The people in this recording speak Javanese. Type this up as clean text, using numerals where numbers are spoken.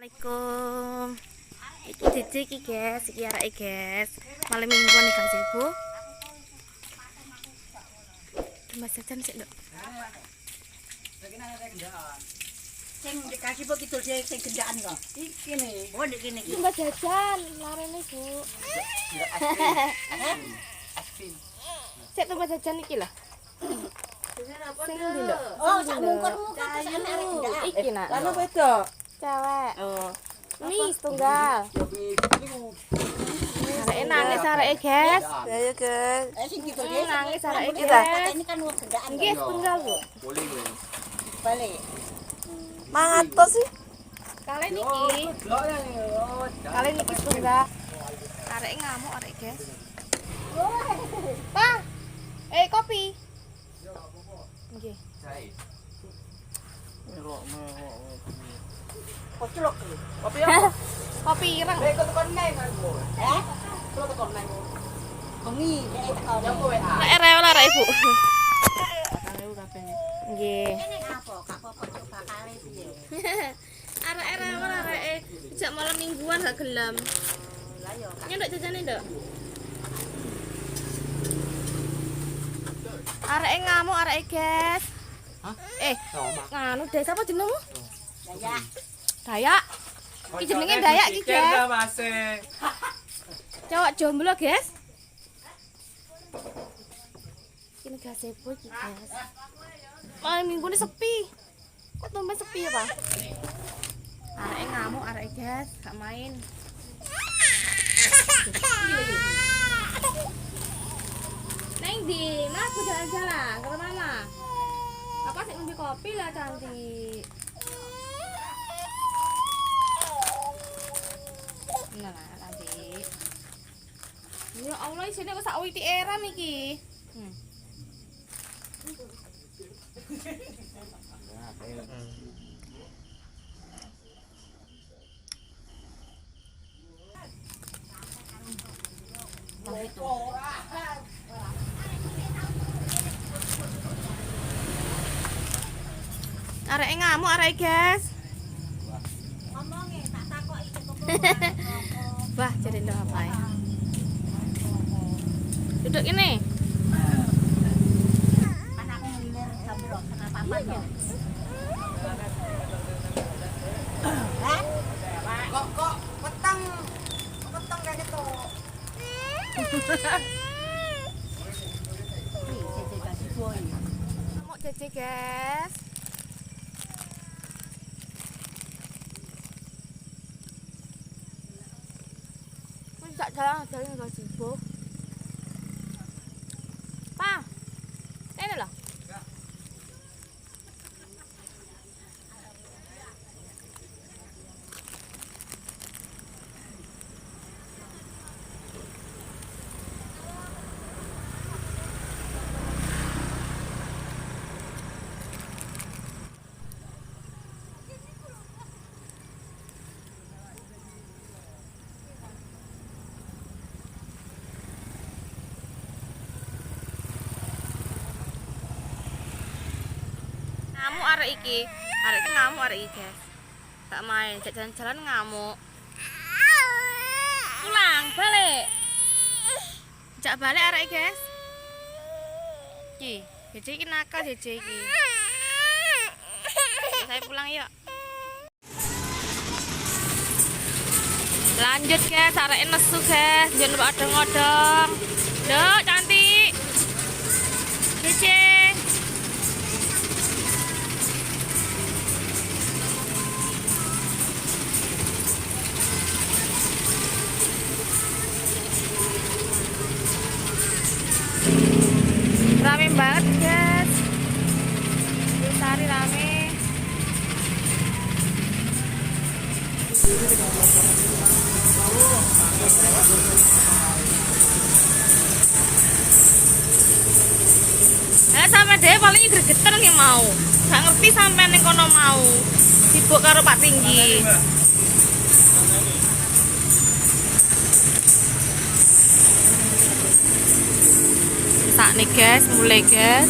Assalamualaikum. Iki Dede iki, guys, iki areke, guys. Malam mingguan nih gazebo. Tumbas jajan sik, Nduk. Sing dikasih kok kidul dhewe sing gendaan kok. Iki nih. Oh, ndek kene iki. Tumbas jajan larene, Bu. Sik tumbas jajan iki lho. Sing ndi, Nduk? Oh, sak mungkur-mungkur terus ana arek gendaan. Iki nak. Lanang wedok. Cewek. Oh. Mie setunggal. Areke nangis areke, guys. Ayo, guys. Eh sing kidul dhewe. Nangis areke, guys. Ini kan wong gendaan. Nggih, setunggal, Bu. Balik. Mangatos sih. Kalian niki. Kalian niki setunggal. Areke ngamuk arek, guys. Pak. Eh, kopi. Nggih. Koclok. Kopi apa? Kopi ireng. Eh, kok tekan neng aku. Eh, Kok tekan neng. bengi nek teko. Ya kowe ah. Nek rewel arek, Ibu. kabeh. Nggih. Kene apa? Gak apa-apa cuk bakale piye. Arek rewel areke. Sejak malam mingguan gak gelem. Lah yo gak Nyendok jajane, Nduk. Areke ngamuk areke, guys. Eh, nganu deh, siapa jenengmu? Dayak. Dayak. Iki jenenge Dayak iki, guys. Mas. Cowok jomblo, guys. Ini gazebo iki, guys. Malam minggu ini sepi. Kok tumben sepi ya, Pak? Areke ngamuk areke, guys, gak main. Neng di, mas aku jalan-jalan ke mama. Apa sih ngombe kopi lah cantik. Nah, cantik. Ya Allah, isine kok sak witi eran iki. Areke ngamuk areke, guys. Ngomonge tak takoki kok. Wah, jadi ndok apa ya? Duduk ini. Kan aku ngelir jam piro? Setengah papat to. Hah? Kok kok petang. Petang kayak gitu. Iki jeje gazebo iki. Ngamuk Cece, guys. Wis tak jalan-jalan gazebo. Pa. Ini loh. Ngamuk arek iki. Arek iki ngamuk arek iki, guys. Gak main, gak jalan-jalan ngamuk. Pulang, balik. Jak balik arek iki, guys. Iki, Jeje iki nakal Jeje iki. Saya pulang yuk. Lanjut, guys, arek nesu, guys. Jangan lupa odong-odong. Dok, cantik. Jeje. Rame banget, guys. Sari rame. Eh sampe dhewe paling gregetan nih mau. Gak ngerti sampe ning kono mau. Sibuk karo Pak Tinggi. Sak nih, guys, mulai, guys.